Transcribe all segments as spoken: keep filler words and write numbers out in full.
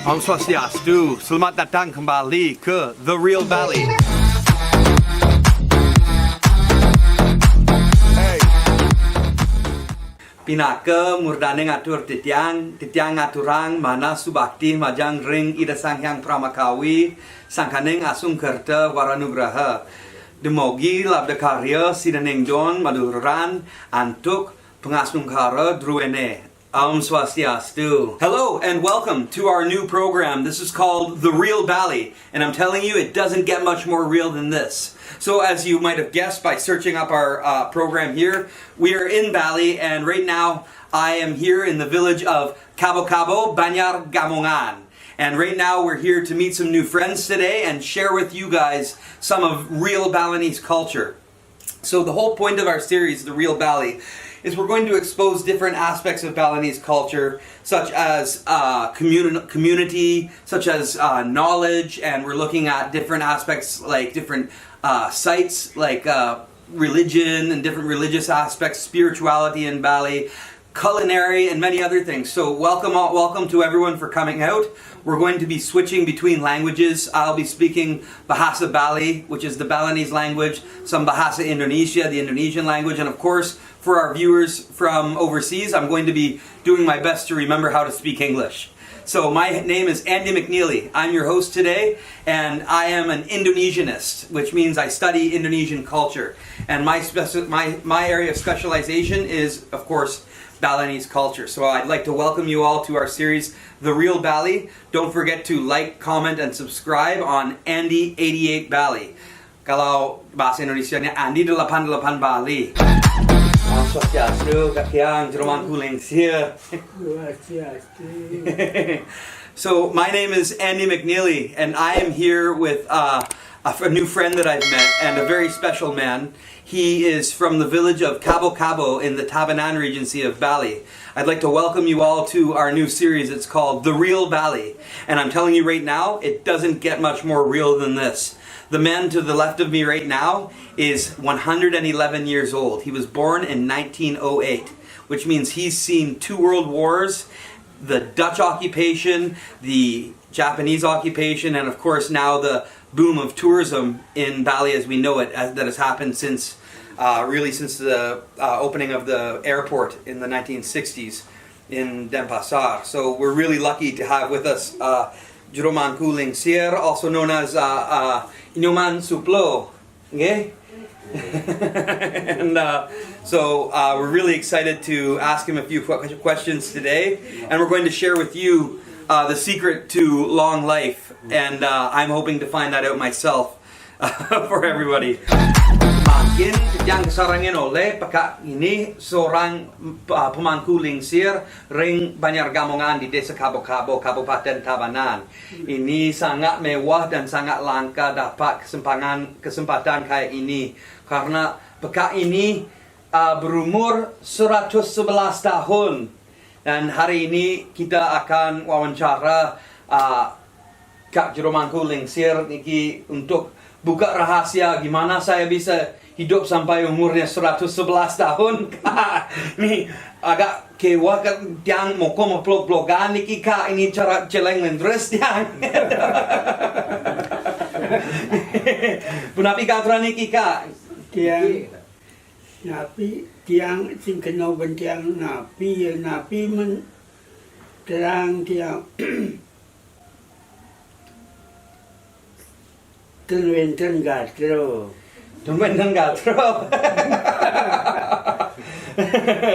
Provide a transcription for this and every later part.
Om Swastiastu, selamat datang kembali ke The Real Bali. Pinaka murdaning atur titiang, titiang ngaturang manah subakti majeng ring Ida Sang Hyang Parama Kawi, sangkaning asung kerta waranugraha. Dumogi labda karya sidaning don maduran antuk pangasungkara druene. Om Swastiastu. Hello and welcome to our new program. This is called The Real Bali, and I'm telling you, it doesn't get much more real than this. So, as you might have guessed by searching up our uh, program here, we are in Bali, and right now I am here in the village of Kabo Kabo, Banjar Gamongan. And right now we're here to meet some new friends today and share with you guys some of real Balinese culture. So the whole point of our series, The Real Bali, is we're going to expose different aspects of Balinese culture, such as uh, commun- community, such as uh, knowledge, and we're looking at different aspects like different uh, sites, like uh, religion and different religious aspects, spirituality in Bali, culinary, and many other things. So welcome, all, welcome to everyone for coming out. We're going to be switching between languages. I'll be speaking Bahasa Bali, which is the Balinese language, some Bahasa Indonesia, the Indonesian language, and of course, for our viewers from overseas, I'm going to be doing my best to remember how to speak English. So my name is Andy McNeely. I'm your host today, and I am an Indonesianist, which means I study Indonesian culture. And my speci- my my area of specialization is, of course, Balinese culture. So I'd like to welcome you all to our series, The Real Bali. Don't forget to like, comment, and subscribe on Andy eighty-eight Bali. Kalau bahasa Indonesianya, Andy delapan delapan Bali. Om Swastiastu, Kak Kiang, Jerumang Kuling Sir. So my name is Andy McNeely, and I am here with uh, a, f- a new friend that I've met and a very special man. He is from the village of Kabo Kabo in the Tabanan Regency of Bali. I'd like to welcome you all to our new series. It's called The Real Bali. And I'm telling you right now, it doesn't get much more real than this. The man to the left of me right now is one hundred eleven years old. He was born in nineteen oh eight, which means he's seen two world wars, the Dutch occupation, the Japanese occupation, and of course now the boom of tourism in Bali as we know it, as, that has happened since uh, really since the uh, opening of the airport in the nineteen sixties in Denpasar. So we're really lucky to have with us uh, Juromangku Lingsir, also known as uh, uh, Inuman Suplo. Okay? And uh, so uh, we're really excited to ask him a few que- questions today, and we're going to share with you uh, the secret to long life, and uh, I'm hoping to find that out myself for everybody. Makin yang kasarangin oleh peka ini seorang uh, pemangku lingsir ring Banjar Gamongan di Desa Kabo-Kabo, Kabupaten Tabanan. Ini sangat mewah dan sangat langka dapat kesempangan kesempatan kayak ini karena peka ini uh, berumur seratus sebelas tahun. Dan hari ini kita akan wawancara uh, Kak Juromangku Lingsir niki untuk buka rahasia gimana saya bisa hidup sampai umurnya seratus sebelas tahun. Ni agak kewah ke tiang moko maplok-plokan niki Kak, ini cara celeng lendres tiang. Punapi Kak Turan niki Kak? Tiang napi, tiang sing kena bentiang napi, ya napi men terang tiang ten wenten gatra. Ten wenten gatra.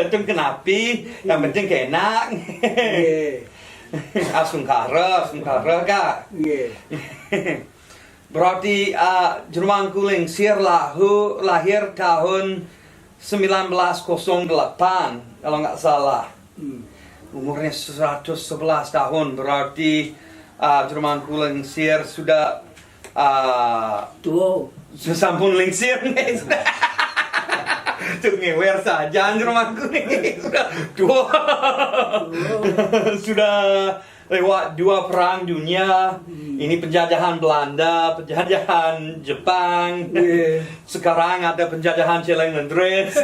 Ten kenapi, yang penting kenak. Asungkara, asungkara Kak. Berarti uh, Juromangku Lingsir lahu lahir tahun sembilan belas kosong delapan kalau nggak salah. Hmm. Umurnya seratus sebelas tahun, berarti uh, Juromangku Lingsir sudah uh, tua. Sesampun lingsir nih. Tuh ngewer saja Juromangku nih. Sudah tua. Sudah lewat dua perang dunia. Hmm. Ini penjajahan Belanda, penjajahan Jepang. Yeah. Sekarang ada penjajahan Celeng Lendres.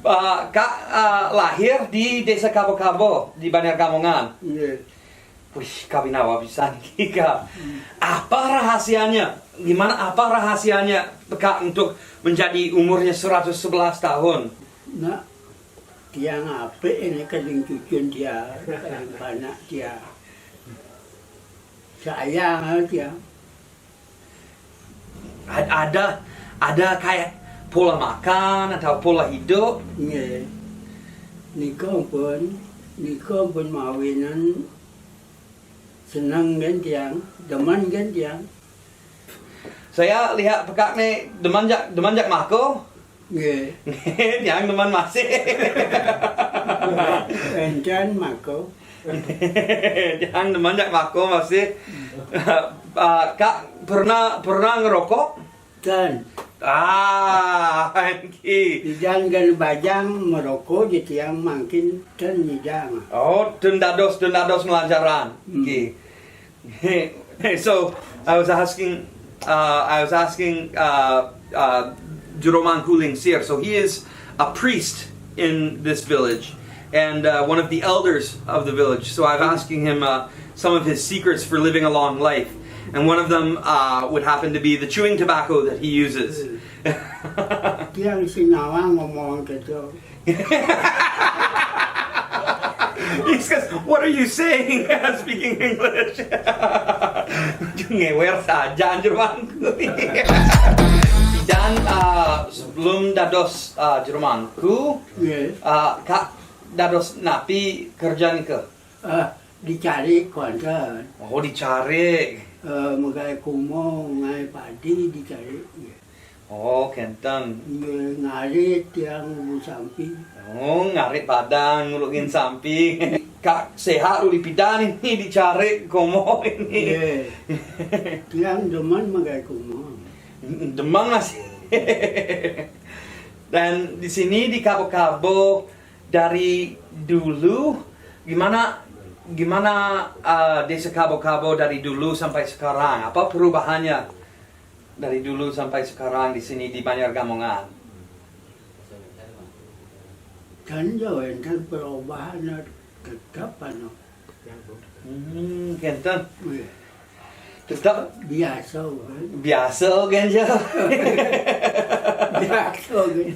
Uh, Kak uh, lahir di Desa Kabo-Kabo di Banjar Kamongan. Nggih. Wih, kabinawa pisan, Kak. Apa rahasianya? Gimana, apa rahasianya, Kak, untuk menjadi umurnya seratus sebelas tahun? Nak, tiang apik ini kadang cucun dia, kadang panak dia. Sayang dia. Ad- Ada ada kayak pola makan atau pola hidup? Nggih. Nika pun, nika pun mawinan seneng kan tiang, demen kan tiang. Saya lihat pekak nih demen jak demen jak mako. Nggih. Tiang demen masih. Encen mako. Tiang demen jak mako masih. Ah, Kak pernah pernah ngerokok? Ten, Ah, Enki. Idan kan bajang merokok di tiang mangkin ten nyidang. Oh, tun dados tun dados melajaran. Hmm. Okay. So I was asking, uh, I was asking uh, uh, Juromang Kuling Sir. So he is a priest in this village and uh, one of the elders of the village. So I've asking him uh, some of his secrets for living a long life, and one of them uh, would happen to be the chewing tobacco that he uses. Tiang sinawang ngomong gitu. He says, "What are you saying?" Speaking English. Ngewer saja anjir mangku. Dan uh, sebelum dados uh, jero mangku, Nggih. uh, Kak dados napi kerja nika? Ah, dicari konten. Oh, dicari. Eh, megai kumo, ngai padi dicari. Nggih. Oh, kenten. Nggih, ngarit tiang bu sampi. Oh, ngarit padang ngulungin sampi. Kak sehat uli pidan ini dicari komo ini. Nggih. Tiang demen megai kumo. Demang masih. Dan di sini di Kabo-Kabo dari dulu gimana gimana uh, desa Kabo-Kabo dari dulu sampai sekarang? Apa perubahannya dari dulu sampai sekarang di sini di Banjar Gamongan? Dan yo enten perubahan tetap anu. Hmm, kenten. Nggih. Tetap Biasa kan. Biasa kan ya. Biasa kan.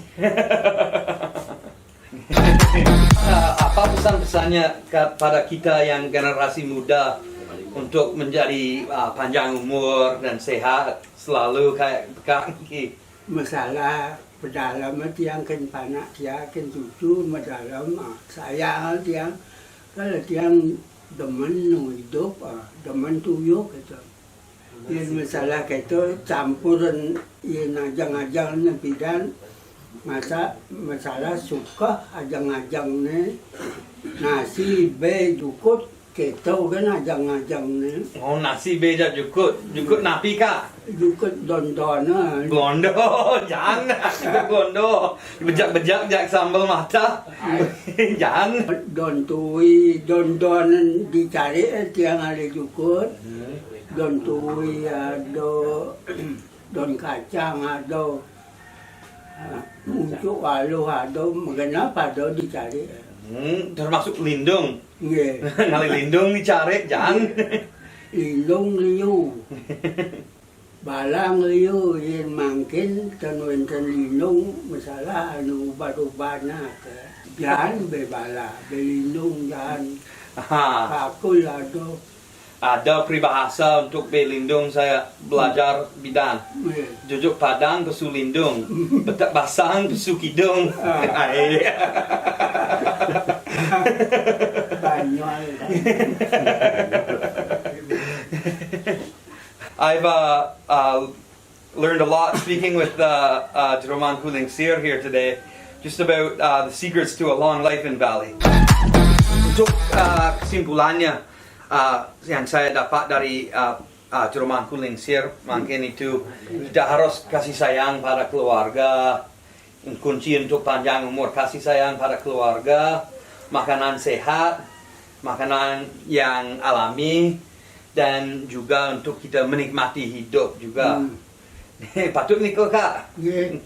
Uh, apa pesan-pesannya kepada kita yang generasi muda untuk menjadi uh, panjang umur dan sehat selalu kayak Kak Ki? Masalah pedalem tiang ken panak tiang ken cucu medalem, ah, sayang tiang. Kalau tiang demen nu hidup, ah, demen tuyuk gitu. Yang masalah gitu campuran yang ajang-ajang ne pidan masa masalah suka ajang-ajang ne nasi be jukut gitu kan ajang-ajang ne Oh, nasi be jak jukut. Jukut napi, Kak? Jukut don-donan. Gondo, jangan. Gondo. Bejak-bejak jak sambal mata. Jangan. Don tui, don-donan dicari eh, tiang ada jukut. Don tui ada don kacang ada. Ah, muncuk waluh ada, mengena pada dicari. Hmm, termasuk lindung. Nggih. Ngalih lindung dicari, jangan. Lindung liu. Balang liu yen mangkin ten wenten lindung masalah anu ubat-ubatnya ke. Jan be bala, be lindung jan. Ha, Kakul ada. Ada peribahasa untuk be lindung saya belajar bidan. Nggih. Jujuk padang pesu lindung, betak basang pesu kidung. Ah. Ai. Banyol. I've uh, uh, learned a lot speaking with uh, uh, Jeroman Kulingsir here today, just about uh, the secrets to a long life in Valley. Untuk uh, kesimpulannya, uh, yang saya dapat dari uh, uh, Jeroman Kulingsir, mungkin itu kita harus kasih sayang pada keluarga, kunci untuk panjang umur, kasih sayang pada keluarga, makanan sehat, makanan yang alami, dan juga untuk kita menikmati hidup juga. Hmm. Patut nika, Kak. Nggih.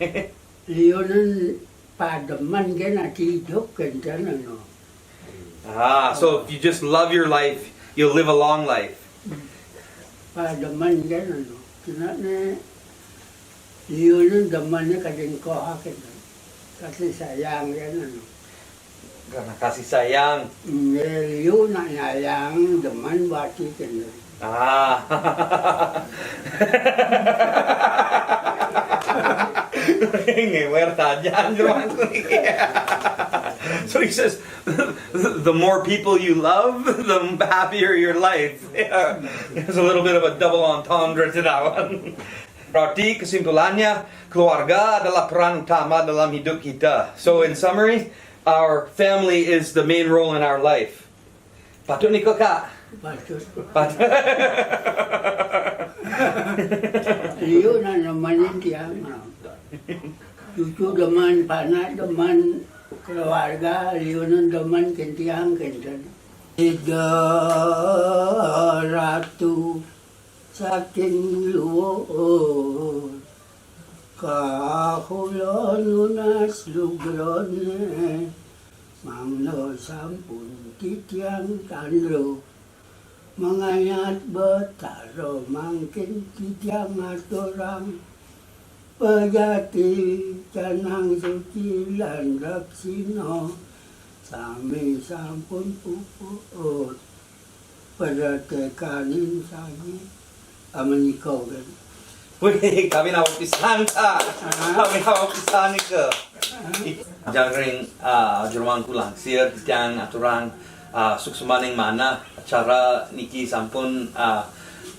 Liunan Pademen kén ati idup kénten, anu. Ah, so if you just love your life, you'll live a long life. Pademen kén, anu. Kéna né, liunan demen kadén koha kénten. Kasih sayang kén, anu. Karena kasih sayang. Né, liu nak nyayang, demen bati kénten. Ah. Ngewer saja, Jerome Angku. So he says, the more people you love, the happier your life. Yeah. There's a little bit of a double entendre to that one. Berarti kesimpulannya, keluarga adalah peran utama dalam hidup kita. So in summary, our family is the main role in our life. Patut nika, Kak? Patut. Patut. Liu nak demen tiang. Cucu demen, panak demen, keluarga, liunan demen kén tiang, kénten. Ida Ratu saking luhur, kahula nunas lugrané, mangda sampun titiang tandra. Mangayat Betara mangkin titiang aturang, pejati canang suci lan raksina, sami sampun puput. Pada tekaning sami. Amen iko kan. Wih, kami nawa pisan, Kak. Kami nawa pisan nika. Majang ring, ah, Jerome Angku Lengsir, titiang aturang, ah, suksmaning manah acara niki sampun, ah,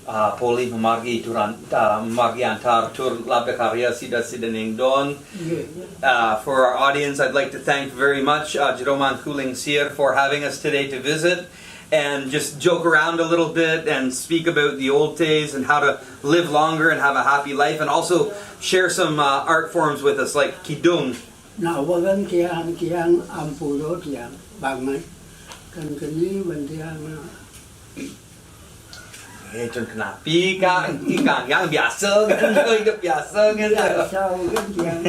ah, polih mamargi turan, ah, mamargi antar tur labda karya sida-sida ning don. Nggih. Uh, for our audience, I'd like to thank very much, uh, Jerome Angku Lengsir, for having us today to visit and just joke around a little bit and speak about the old days and how to live longer and have a happy life, and also share some, uh, art forms with us, like kidung. Nawa kan tiang, tiang ampura tiang banget. Kan keni ban tiang, nah. Eh, cun kenapi, Kak? Ikang yang biasa kan, hidup biasa kan. Biasa kan tiang.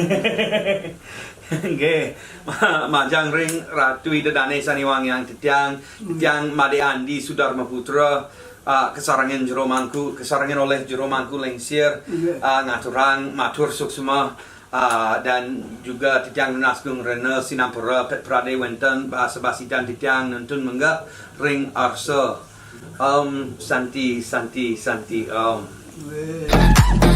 Nggih, ma-, majang ring Ratu Ida Dane sane wangiang titiang, titiang Made Andi Sudarma Putra, ah, kasarengin Jerome Angku, kasarengin olih Jerome Angku Lengsir, Nggih. Ah, ngaturang matur suksma, ah, dan juga titiang nunas gung rena sinampura pet prade wenten basa basidan titiang nentun mengga ring arsa. Om Santi, Santi, Santi, Om. Weh.